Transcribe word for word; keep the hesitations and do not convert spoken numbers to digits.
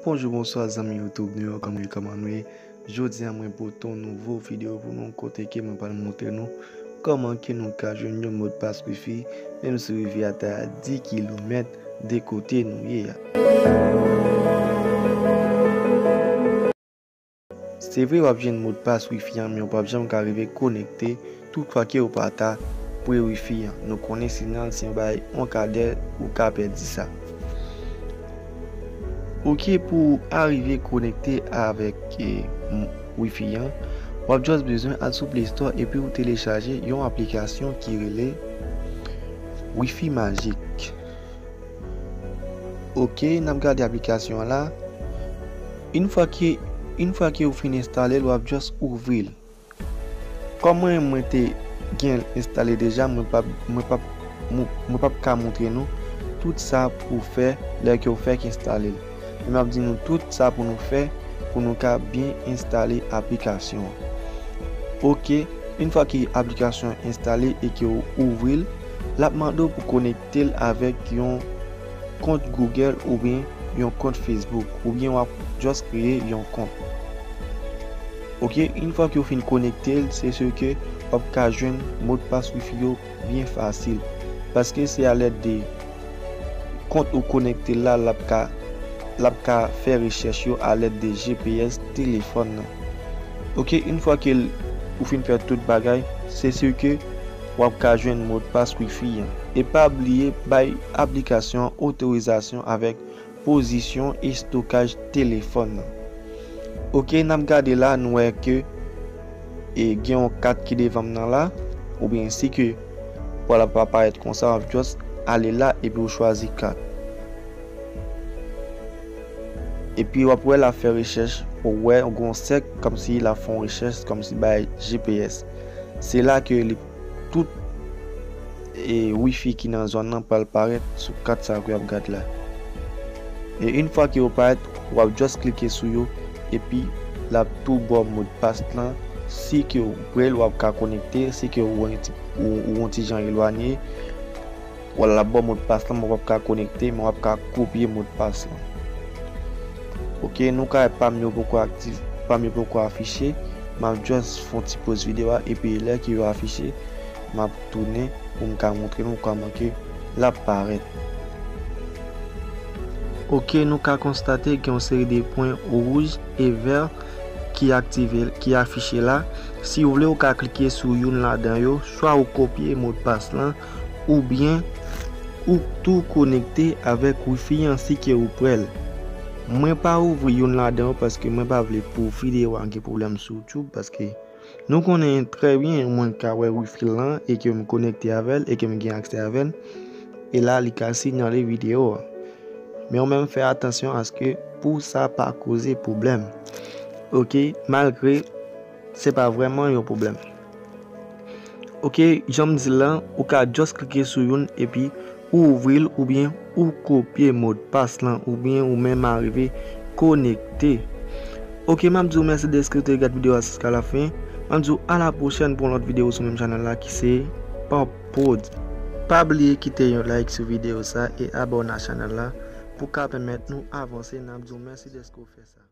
Bonjou, bonswa zanmi YouTube nou yo, kòman nou ye, kòman nou ye? Jodi a mwen pote yon nouvo videyo pou nou kote ke mwen pral montre nou kòman ke nou ka jwenn yon modpas wifi, menm si wifi a ta a dis kilomèt de kote nou ye a. Se vre w ap jwenn modpas wifi an, men w p ap janm ka rive konekte tout fwa ke w pa ta pre wifi an. Nou konnen sinyal se yon bagay, yon kadè, ou ka pèdi sa. Ok, pou w arive konekte avèk, eh, m-, wifi an, w ap just bezwen al sou Play Store epi w telechaje yon aplikasyon ki rele Wifi Magic. Ok, n ap gade aplikasyon an la. Yon fwa ke, yon fwa ke w fin enstale l, w ap just ouvri l. Kòm mwen, mwen te gen l enstale deja, mwen p ap, mwen p ap, mwen, mwen p ap ka montre nou tout sa pou fè lè ke w fèk enstale l. Men m ap di nou tout sa pou nou fè pou nou ka byen enstale aplikasyon an. Ok, yon fwa ke aplikasyon an enstale e ke w ouvri l, l ap mande w pou konekte l avèk yon kont Google oubyen yon kont Facebook, oubyen w ap just kreye yon kont. Ok, yon fwa ke w fin konekte l, se si ke w ap ka jwenn modpas wifi yo byen fasil, paske se alèd de kont ou konekte la, l ap ka, l ap ka fè rechèch yo alèd de G P S telefòn nan. Ok, yon fwa ke l, ou fin fè tout bagay, se si ke w ap ka jwenn modpas wifi an. E pa bliye bay aplikasyon an otorizasyon avèk pozisyon estokaj telefòn nan. Ok, n ap gade la, nou wè ke, e, gen yon kat ki devan m nan la, oubyen si ke pral ap aparèt konsa, w ap just ale la epi w chwazi kat. Epi w ap wè l ap fè rechèch, ou wè yon sèk kòmsi l ap fè yon rechèch kòmsi bay G P S. Se la ke li, tout, e, wifi ki nan zòn nan pral parèt sou kat sa ke w ap gad la. E yon fwa ke yo parèt, w ap just klike sou yo, epi l ap tou ba w modpas lan. Si ke w pre l, w ap ka konekte, si ke w yon ti, ou, ou yon ti jan elwanye, w ap, l ap ba w modpas lan, men w p ap ka konekte, men w ap ka kopye modpas lan. Ok, nou ka wè pa m yo poko aktif, pa m yo poko afiche. M ap just fè yon ti poz videyo a, epi lè ke yo afiche, m ap tounen pou m ka montre nou kòman ke l ap parèt. Ok, nou ka konstate gen yon seri de pwen wouj e vè ki aktive, ki afiche la. Si w vle, ou ka klike sou youn ladan yo, swa ou kopye modpas lan, oubyen ou tou konekte avèk wifi an si ke ou pre l. Mwen pa ouvri youn ladan yo paske mwen pa vle pou videyo a gen pwoblèm sou YouTube, paske nou konnen trè byen mwen ka wè wifi lan e ke m konekte avè l e ke m gen aksè avè l. E la, li ka sinyale videyo a. Men ou menm fè atansyon aske pou sa pa koze pwoblèm. Ok, malgre se pa vrèman yon pwoblèm. Ok, jan m di l lan, ou ka just klike sou youn epi ou ouvri l oubyen ou kopye modpas lan oubyen ou menm arive konekte. Ok, m ap di w mèsi dèske w te gad videyo a jiska lafen. M ap di w a la pwochèn pou yon lòt videyo sou menm chanèl la ki se Pop Prod. Pa bliye kite yon like sou videyo sa e abòne a chanèl la pou ka pèmèt nou avanse. N ap di w mèsi dèske w fè sa.